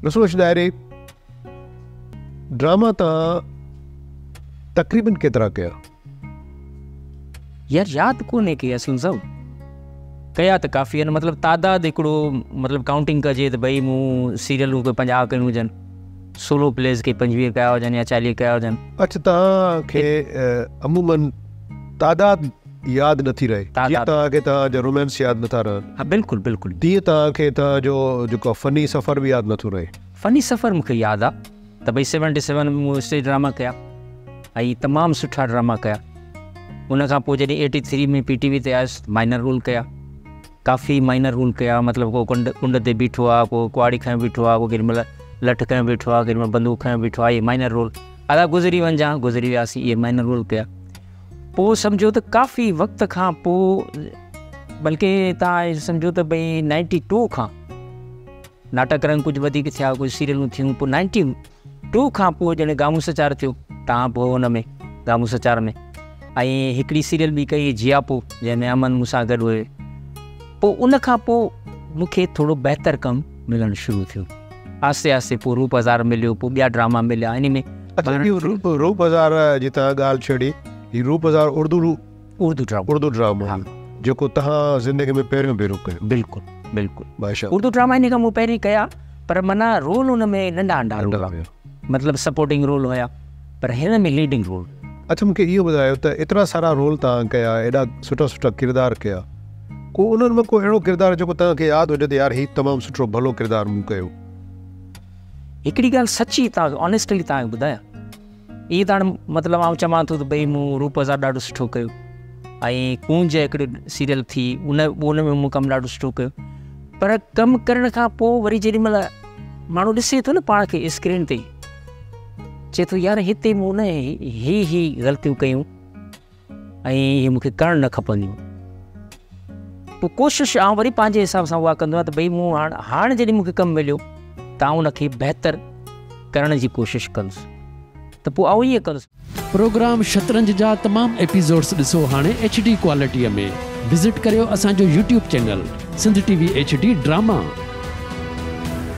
رسول بخش ڏاهري ڊراما توهان تقريبن ڪيترا ڪيا؟ يار ياد ڪونهي ڪي اسلم صاحب ڪيا ته ڪافي آهن مطلب تعداد هڪڙو مطلب ڪائونٽنگ ڪجي ته ڀئي مون سيريلون ڪي 50 ڪيون هجن سولو پليز ڪي 25 ڪيا هجن يا 40 ڪيا هجن. اڇا توهان کي عمومن تعداد ياد نٿي رهي جيئن توهان کي توهان جا رومانس ياد نٿا رهن. ها بلڪل بلڪل. تيئن توهان کي توهان جو جيڪو فني سفر به ياد نٿو رهي. فني سفر مون کي ياد آ ته ڀئي 77 ۾ مون اسٽيج ڊراما ڪيا ۽ تمام سٺا ڊراما ڪيا. ان کان پوء جڏهن 83 ۾ پي ٽي وي تي آيس مائنر رول ڪيا، ڪافي مائنر رول ڪيا، مطلب ڪو ڪنڊ ڪنڊ تي بيٺو آ، ڪو ڪهاڙي کنيو بيٺو آ، ڪو ڪيڏي مهل لٺ کنيو بيٺو آ، ڪيڏي مهل بندوق کنيو بيٺو آ، اهي مائنر رول ادا گذري وڃجان گذري وياسين اهي مائنر رول ڪيا. پوء سمجهو ته ڪافي وقت کان پوء بلڪه توهان سمجهو ته ڀئي 92 کان ناٽڪ رنگ ڪجهه وڌيڪ ٿيا، ڪجهه سيريلون ٿيون، پوء 92 کان پوء جڏهن گامون سچار ٿيو تان پوء ان ۾ گامون سچار ۾ ۽ هڪڙي سيريل ٻي ڪئي جياپو جنهن ۾ امن مون سان گڏ هيو. پوء ان کان پوء مون کي ٿورو بهتر ڪم ملڻ شروع ٿيو. آهستي آهستي پوء روپ هزار مليو، پوء ٻيا ڊراما مليا ان ۾. اڇا اهو روپ هزار جي توهان ڳالهه ڇيڙي، هي روپ هزار اردو اردو ڊرامو اردو ڊرامو ها جيڪو توهان زندگي ۾ پهريون ڀيرو ڪيو. بلڪل بلڪل ماشاء اردو ڊراما ان کان مون پهرين ڪيا پر معنيٰ رول ان ۾ ننڍا ننڍا رول هيا، مطلب سپورٽنگ رول هيا پر هن ۾ ليڊنگ رول. اڇا مونکي اهو ٻڌايو ته ايترا سارا رول توهان ڪيا، ايڏا سٺا سٺا ڪردار ڪيا، ڪو انهن مان ڪو اهڙو ڪردار جيڪو توهان کي ياد هجي ته يار هي تمام سٺو ڀلو ڪردار مون ڪيو؟ هڪڙي ڳالهه سچي توهان کي آنيسٽلي توهان کي ٻڌايان، ائين ته هاڻي مطلب آئون چوان ٿو ته ڀئي مون روپ هزار ڏاڍو سٺو ڪيو ۽ ڪونج هڪڙي سيريل ٿي ان ان ۾ مون ڪم ڏاڍو سٺو ڪيو، پر ڪم ڪرڻ کان پوء وري جيڏي مهل ماڻهو ڏسي ٿو نه پاڻ کي اسڪرين تي، چئي ٿو يار هتي مون نه هي هي غلطيون ڪيون ۽ هي مون کي ڪرڻ نه کپنديون. پوء ڪوشش آئون وري پنهنجي حساب سان اها ڪندو آهيان ته ڀئي مون هاڻ هاڻ جڏهن مون کي ڪم مليو ته آئون ان کي بهتر ڪرڻ جي ڪوشش ڪندس ته پوء آئون ائين ڪندس. پروگرام شطرنج جا تمام ايپيسوڊس ڏسو هاڻي ايڇ ڊي ڪوالٽيء ۾. وزٽ ڪريو اسان جو YouTube channel Sindh T V H D drama.